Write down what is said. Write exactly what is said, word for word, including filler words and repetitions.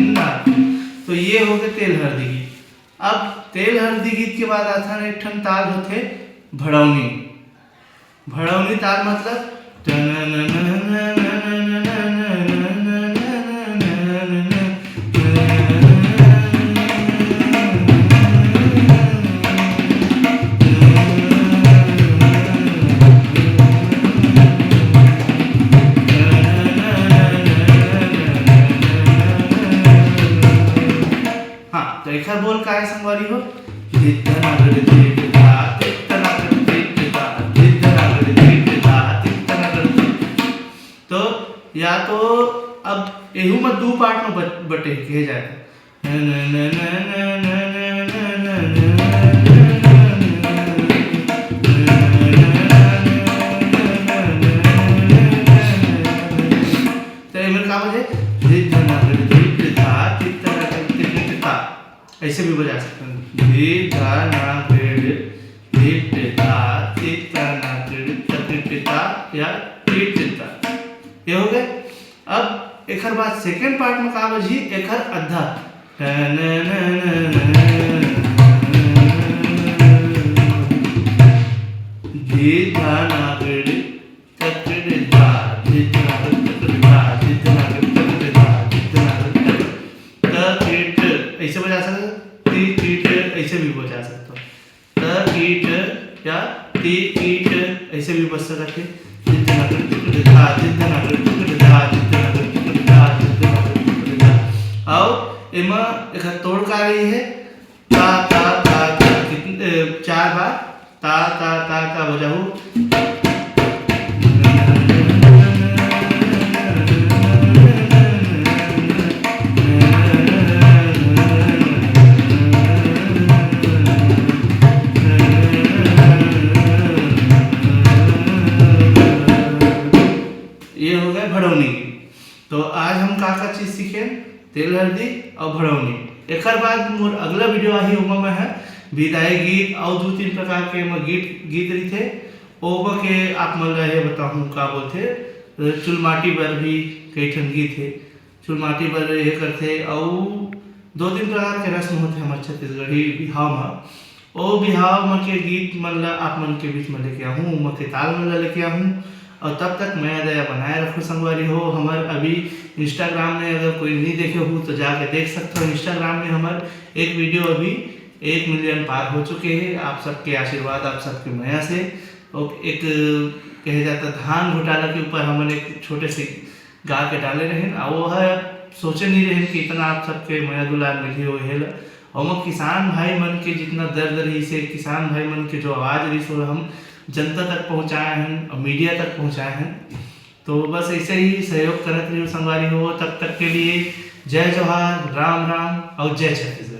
दिन रात। तो ये हो गए तेल हरदी गीत। अब तेल हरदी गीत के बाद आथन एक ठन ताल होथे भड़ौनी। भड़ौनी ताल मतलब हाँ, तो एकर बोल का है संगवारी हो? धित धनागड़ धित धा, धित धनागड़ धित धा, धित धनागड़ धित धा, धित धनागड़ धित। तो या तो अब एहू में दू पार्ट में बट-, बटे कहे जाए। तो एमन का बजे? धित धनागड़ धित धा, धित धनागड़ धित धा। ऐसे भी बजा सकते हैं, धी धा ना गड़ धित धा, धित धा ना गड़ धित धा या धित धा। ये हो गए। अब एकर बाद सेकंड पार्ट में का बजी, एकर अद्धा। धी धा ना गड़ तकड़ धा, धी धा ना गड़ तकड़ धा, धी धा ना गड़ तकड़ धा, धी धा ना गड़ तकड़। त ईट ऐसे बजा सकते हो, ती ईट ऐसे भी बजा सकते हो। त ईट या ती ईट ऐसे भी बज सकत है। धी धा ना गड़ तकड़ धा, धी धा ना गड़ तकड़ धा, धी धा ना गड़ तकड़ धा, धी धा ना गड़ तकड़ धा। और एमा एक तोड़ का रही है, ता, ता, ता, ता, कितने, ए, चार बार ता, ता, ता, ता बजाहू। चीज सीखेन, तेल हल्दी अउ भड़ौनी। एकर बाद मोर अगला वीडियो आही, ओमा मैं ह विदाई गीत अउ दू तीन प्रकार के एमा गीत, गीत रहिथे, ओमा के आप मन ल ये बताहूँ का बोलथे, चुलमाटी बर भी कई ठन गीत हे। चुलमाटी बर ये करथे अउ दो तीन प्रकार के रस्म होथे हमर छत्तीसगढ़ी बिहाव म। ओ बिहाव म के गीत मन ल आप मन के बीच म लेके आहूँ, ओमा के ताल मन ल लेके आहूँ। अउ तब तक मया दया बनाए रखो संगवारी हो। हमर अभी Instagram में अगर कोई नहीं देखे हो तो जाके देख सकते हो। Instagram में हमर एक वीडियो अभी एक मिलियन पार हो चुके हे, आप सबके आशीर्वाद, आप सबके मया से। और एक कहे जाता धान घोटाला के ऊपर हमन एक छोटे से गा के डाले रहेन, अउ वो ह सोचे नहीं रहेन कि इतना आप सबके मया दुलार मिलही हो हेला। अउ ओमा किसान भाई मन के जितना दर्द रहिस हे, किसान भाई मन के जो आवाज रहिस, वो हम जनता तक पहुँचाए हन और मीडिया तक पहुँचाए हन। तो बस ऐसे ही सहयोग करत रहियो संगवारी हो। तब तक के लिए जय जोहार, राम राम और जय छत्तीसगढ़।